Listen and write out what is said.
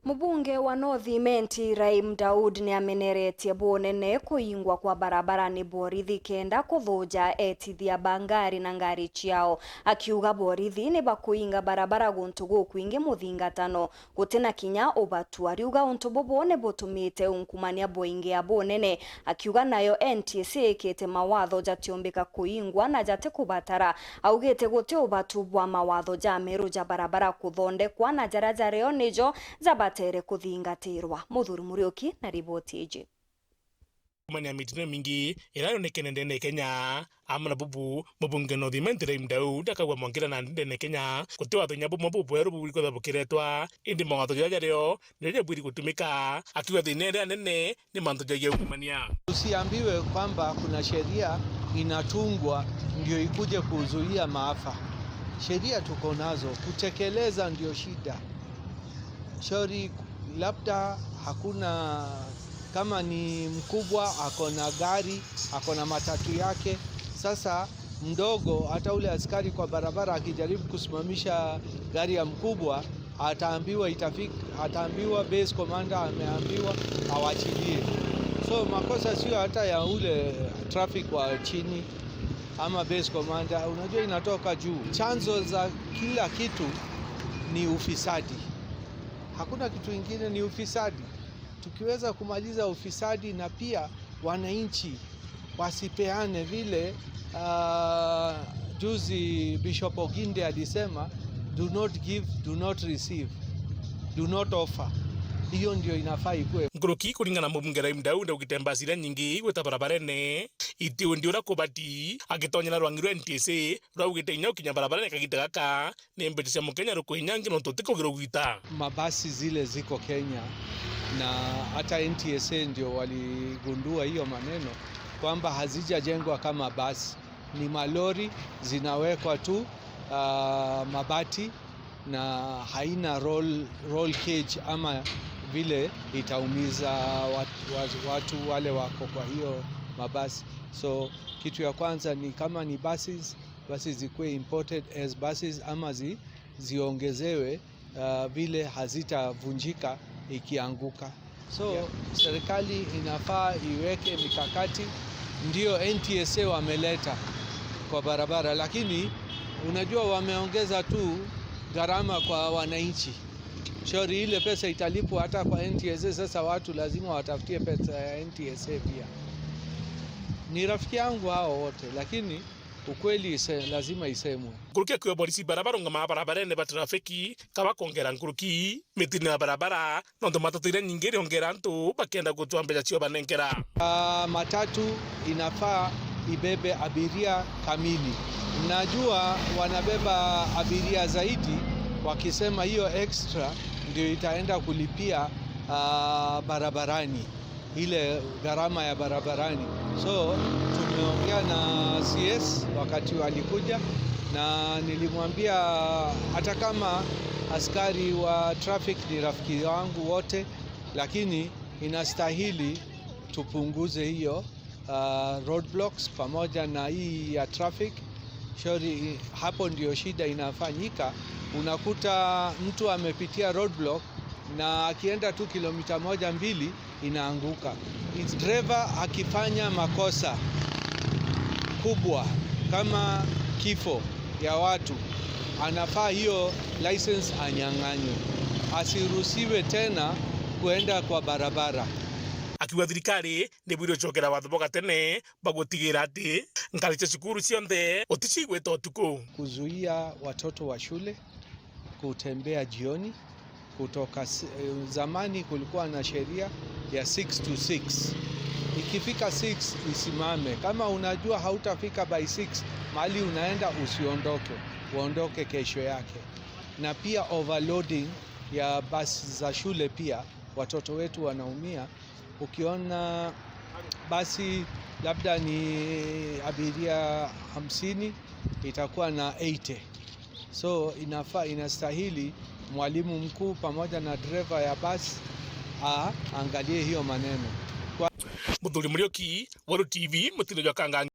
Mubunge wa North Imenti Rahim Daud ni ameneretie bunene kuingwa kwa barabara ni borithi kenda kuthuja etithia ba ngari na ngari ciao. Akiuga borithi ni bakuinga barabara guntu gukwingi muthingatano gutina kinya ubatu. Ariuga untu bubu ni butumite unkumania bwingi bunene. Akiuga nayo NTSA ikite mawatho jatiumbika kuingwa na jati kubatara. Augite guti ubatu bwa mawatho ja Meru ja barabara kuthondekwa na jara jareo nijo jabatere kuthingatirwa. Muthuri Muriuki na riboti iji. Kumania mitino mingi irayonekene ndene Kenya amana bubu mubunge North Imenti Rahim Daud akagwa mwongera na ndene Kenya kuti watho nyabu mabubu eru buburi kwetha bukiretwa indi mawatho jajareo nirio bwiri gutumika. Akiuga thina iria nene ni mantu jagia ukumania. Usiambiwe kwamba kuna sheria inatungwa ndio ikuje kuzuia maafa. Sheria tuko nazo, kutekeleza ndio shida. Shauri labda hakuna, kama ni mkubwa ako na gari, ako na matatu yake. Sasa mdogo, hata ule askari kwa barabara akijaribu kusimamisha gari ya mkubwa ataambiwa itafika, ataambiwa base commander ameambiwa awachilie. So makosa sio hata ya ule traffic wa chini ama base commander, unajua inatoka juu. Chanzo za kila kitu ni ufisadi, hakuna kitu ingine, ni ufisadi. Tukiweza kumaliza ufisadi na pia wananchi wasipeane vile, juzi Bishop Oginde alisema do not give, do not receive, do not offer. Hiyo ndio inafaa ikue. Nguruki kulingana na mubunge Rahim Daud augite mbasi iria nyingi gwita barabarene iti undi uria kubati agitonyera rwangi rwa NTSA rwaugite inya ukinya barabarene kagita gaka ni mbeca cia mukenya rukuinyangi nontu tikugira ugita. Mabasi zile ziko Kenya na hata NTSA ndio waligundua hiyo maneno kwamba hazijajengwa kama basi, ni malori zinawekwa tu mabati na haina roll cage ama vile itaumiza watu wale wako kwa hiyo mabasi. So kitu ya kwanza ni kama ni buses, basi zikuwe imported as buses ama ziongezewe vile hazitavunjika ikianguka. So yeah, serikali inafaa iweke mikakati, ndio NTSA wameleta kwa barabara, lakini unajua wameongeza tu gharama kwa wananchi. Shauri ile pesa italipwa hata kwa NTSA. Sasa watu lazima watafutie pesa ya NTSA pia. Ni rafiki yangu hao wote, lakini ukweli lazima isemwe. Nguruki akiwa polisi barabara ngama barabarene ba trafiki kaba kongera nguruki mitino ya barabara nondu matatu iria nyingi iriongera antu bakienda gutua mbeca cio banengera. Matatu inafaa ibebe abiria kamili. Najua wanabeba abiria zaidi, wakisema hiyo extra ndio itaenda kulipia barabarani, ile gharama ya barabarani. So tumeongea na CS wakati walikuja, na nilimwambia hata kama askari wa traffic ni rafiki wangu wote, lakini inastahili tupunguze hiyo roadblocks pamoja na hii ya traffic. Shauri hapo ndio shida inafanyika. Unakuta mtu amepitia roadblock na akienda tu kilomita 1-2 inaanguka. It's driver akifanya makosa kubwa kama kifo ya watu, anafaa hiyo license anyang'anywe, asiruhusiwe tena kuenda kwa barabara. Akiuga thirikari nĩ bwire ũcokera watho bwa gatene bagũtigĩra atĩ ngari cia cukuru cionthe ũticigwĩta ũtukũ. Kuzuia watoto wa shule kutembea jioni kutoka zamani kulikuwa na sheria ya 6 to 6. Ikifika 6 isimame. Kama unajua hautafika by 6 mahali unaenda usiondoke, uondoke kesho yake. Na pia overloading ya basi za shule, pia watoto wetu wanaumia. Ukiona basi labda ni abiria 50 itakuwa na 80. So inastahili mwalimu mkuu pamoja na driver ya basi aangalie hiyo maneno. Muthuri Muriuki, Waru TV, mutino jwa Kanga.